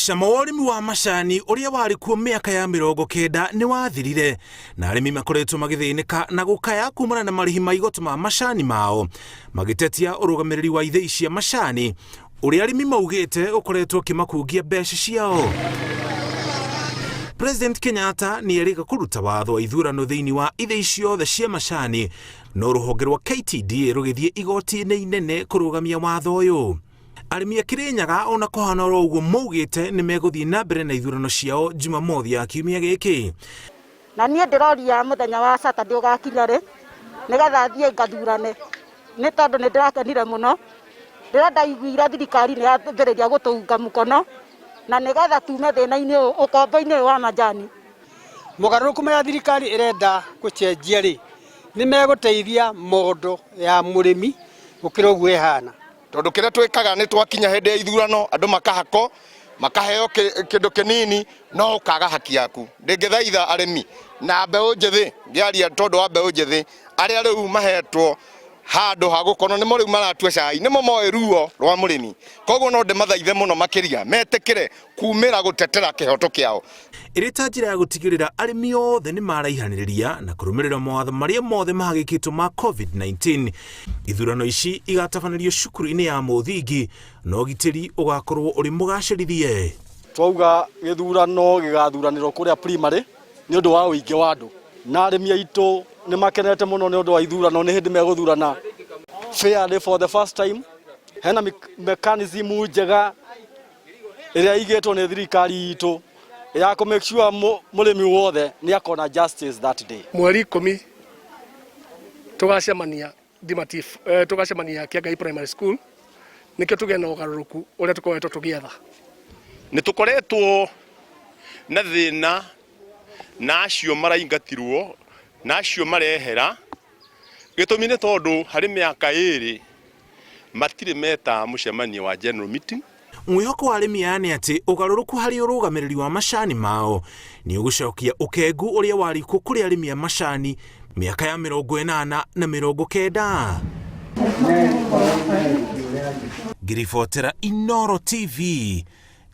Cama wa ũrĩmi wa macani ũrĩa warĩ kuo mĩaka ya 90 nĩ wathirire na arĩmi makoretwo magĩthĩnĩka na gũkaya kumana na marĩhi ma igoto ma macani mao magĩtetia ũrũgamĩrĩri wa ithĩi cia macani ũrĩa arĩmi maugĩte ũkoretwo ũkĩmakungia mbeca ciao. President Kenyatta nĩ erĩga kũruta watho wa ithurano thĩinĩ wa ithĩi ciothe cia macani no rũhonge rwa KTDA rũgĩthiĩ igoti-inĩ inene kũrũgamia watho ũyũ. Arĩmi a Kĩrĩnyaga ona kũhana oro ũguo maugĩte nĩ megũthiĩ na mbere na ithurano ciao Jumamothi ya kiumia gĩkĩ. Na niĩ ndĩroria mũthenya wa Saturday ũgakinya rĩ, nĩgetha thiĩ ngathurane, nĩ tondũ nĩ ndĩrakenire mũno rĩrĩa ndaiguire thirikari nĩ yambĩrĩria gũtũunga mũkono, na nĩgetha tume thĩna-inĩ ũyũ, ũkombo-inĩ ũyũ wa majani. Mogarũrũku marĩa thirikari ĩrenda gũcenjia rĩ, nĩ megũteithia mondo ya mũrĩmi gũkĩra ũguo ĩhana. Tondũ kĩrĩa twĩkaga nĩ twakinya hĩndĩ ya ithurano andũ makahako makaheo kĩndũ kĩnini no ũkaga haki yaku. Ndĩngĩthaitha arĩmi na mbeũ njĩthĩ, ngĩaria tondũ wa mbeũ njĩthĩ arĩa rĩu mahetwo handũ ha gũkorwo nĩmo rĩu maratua cai, nĩmo moĩ ruo rwa mũrĩmi. Koguo no ndĩmathaithe mũno makĩria metĩkĩre kumĩra gũtetera kĩhoto kĩao. Ĩrĩ ta njĩra ya gũtigĩrĩra arĩmi othe nĩ maraihanĩrĩria na kũrũmĩrĩra mawatho marĩa mothe mahagĩkĩtwo ma COVID-19. Ithurano ici igatabanĩrio cukuru-inĩ ya mũthingi na ũgitĩri ũgakorwo ũrĩ mũgacĩrithie. Twauga gĩthurano gĩgathuranĩrwo kũrĩa primary nĩ ũndũ wa ũingĩ wa andũ na arĩmi aitũ nĩ makenete mũno nĩ ũndũ wa ithurano nĩ hĩndĩ megũthurana fairly for the first time. Hena mechanism njega ĩrĩa ĩigĩtwo nĩ thirikari itũ ya kũ make sure mũrĩmi wothe nĩ akona justice that day. Mweri 10 tũgacemania Dimatif, tũgacemania Kĩangai Primary School nĩkĩo tũgĩe na ũgarũrũku ũrĩa tũkoretwo tũgĩetha. Nĩ tũkoretwo na thĩna na acio maraingatirwo na acio marehera, gĩtũmi nĩ tondũ harĩ mĩaka 2 matirĩ meta mũcemanio wa general meeting. Mwĩhoko wa arĩmi aya nĩ atĩ ũgarũrũku harĩ ũrũgamĩrĩri wa macani mao nĩ ũgũcokia ũkengu ũrĩa warĩ kuo kũrĩ arĩmi a macani mĩaka ya 80 na 90. Ngĩribotera Inooro TV,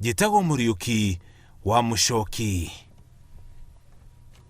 njĩtagwo Mũriũki wa Mũcoki.